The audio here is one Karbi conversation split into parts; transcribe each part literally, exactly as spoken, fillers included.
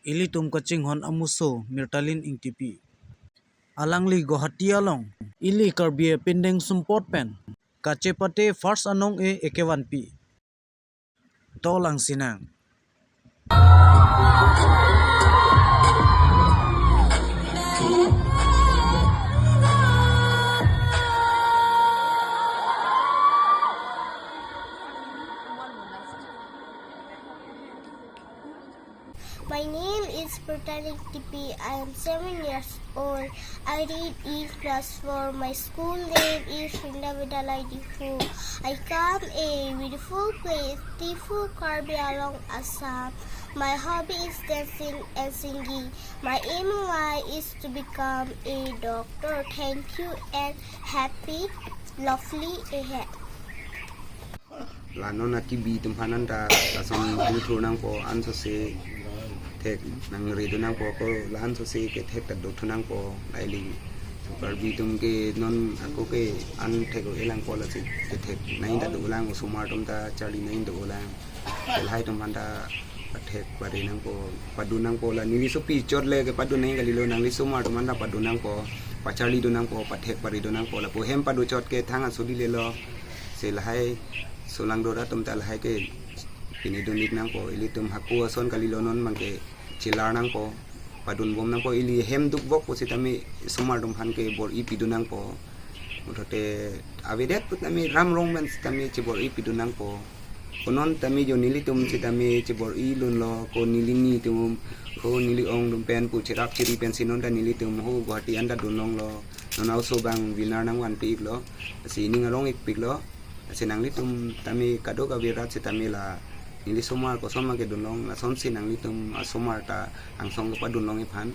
Ilitum kachinghon amuso Mirtalin Ingtipi. Alangli Guwahati along ili Karbi apindeng sumpot pen kachepate first anong-e ekevanpi. To langsinang. My name is Purtalik Tipi. I am seven years old. I read in class four. My school name is Srinda Vidyalaya Diphu. I come a beautiful place, Diphu, Karbi Anglong, Assam. My hobby is dancing and singing. My aim in life is to become a doctor. Thank you and happy, lovely ahead. La non akibi atum aphan anta lason dothu nangpo, ansose thek nangri do nangpo, ko la ansose kethek ta dothu nangpo, laili. So Karbi atum ke non ako ke an thek o-e langpo, lasi kethek nangji ta dolang, osomar atum ta charli nangji dolang. Lahai atum aphan ta pathek pari nangpo, padun nangpo, la neli sopi chot le kepadun nangji kalilo, nangli osomar atum aphan ta padun nangpo, pacharli do nangpo, pathek pari do nangpo, lapu hem pado chot ke thang asodi lelo. Se lahai solangdo atum ta lahai ke pini dun-ik nangpo. Ilitum hako ason kalilo, non abangke chelar nangpo, padun bom nangpo. Ili hem dukvok pusitame osomar atum aphan ke bor-i pidun nangpo. Muthote avedet pusitame ram rong pen sitame chebor-i pidun nangpo. Ko non tame jo nelitum sitame chebor-i dunlo, ko neli nitum, ko neli ong atum pen pu cherap cheri pensi non ta nelitum ho Guwahati anta dunlonglo. Non a-oso abang winner nangvanpi-iklo, lasi ning arong-ikpiklo. Lasi nanglitum tame kadokave rat sitame la neli osomar koson ma kedunlong, lasonsi nanglitum asomar ta angsong kepadunlongji aphan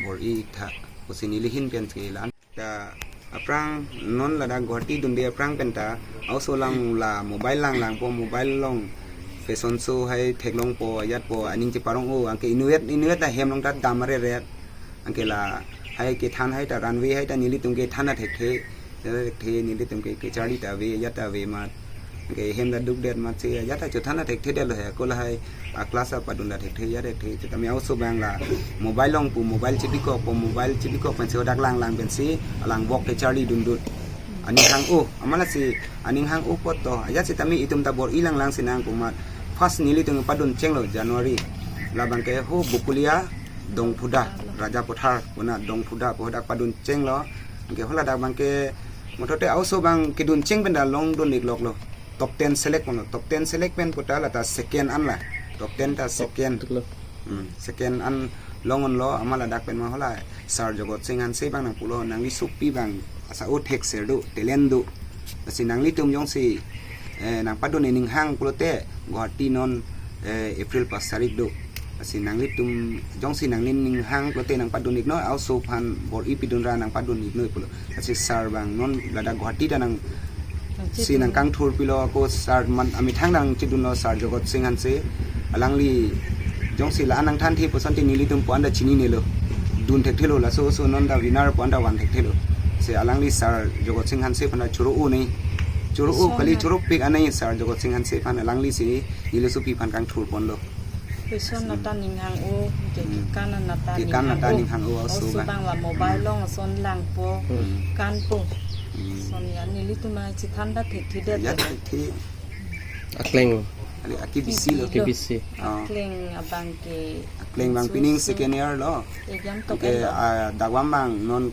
bor-i-ik tha pusi neli ahin pensi la-an. Ta aphrang non ladak Guwahati dunde aphrang pen ta a-oso along la mobile langlangpo, mobile along fashion show hai theklongpo, ajatpo, aning cheparong-o, anke inutvet inutvet ahem along ta dam areret. Anke lahai kethan hai ta, runway hai ta nelitum kethan ta thekthe, thekthe, nelitum ke kecharli ta ave, ajat ta ave amat. Anke hem ta dukdet amatsi ajat ta chothan ta thekthedetlo he, ko lahai a-class apadun ta thekthe, ajat thekthe. Sitame a-oso abang la mobile along pu mobile chebikokpo, mobile chebikok pensi hadak langlang pensi alangbok kecharli dundut. Aning hang-o, amat lasi aning hang-o apot to, ajat sitame itum ta bor-i langlang sinang pu amat. First nelitum padun chenglo January. Labangke ho Bokolia, Dongphuda, Rajapathar, puna Dongphuda pu hadak padun chenglo. Anke haladak abangke muthote a-oso abang kedun cheng pen ta longdun-ikloklo. Top ten select ponlo. Top ten select pen pu ta la ta second an la. Top ten ta second. Top lo. Hmm, second an long-onlo, amat ladak pen ma hala Sir Jogot Sing Hanse abang nangpulo, nangli sopi abang asa o thekser do, talent do. Lasi nanglitum jongsi, eh, nangpadun ning hang pulote Guwahati non, eh, April pas tarik do. Lasi nanglitum jongsi nangning hang pulote nangpadun-iknoi, a-oso aphan bor-i pidunra nangpadun-iknoi pulo. Lasi sir abang non ladak Guwahati ta nangsi nangkangthurpilo, ako sir amat amethang nangchedunlo, Sir Jogot Sing Hanse. Alangli jongsi la-an nangthanthe pu asonte nelitum pu anta chininelo. Dun thekthelo, laso oso non ta winner pu anta van thekthelo. Si alangli Sir Jogot Sing Hanse aphan ta choro-o nei. Choro-o, kali choropik anei Sir Jogot Sing Hanse aphan, alanglisi neli osopi aphan kangthurponlo. Kosonta ning hang-o, ke, hmm, kosonta ning hang-o, kosonta ning hang-o, a-oso abang. A-oso abang la mobile along ason langpo, hmm, kanpo. Hmm. Lason ya nelitum ma chethan ta thekthedet. Ya, thekthe. Akleng. Ali aki bisi lo. Aki bisi. Ah. Akleng abang ke. Akleng abang pining second year lo. Exam tok, anke, lo. Ah, dak abang non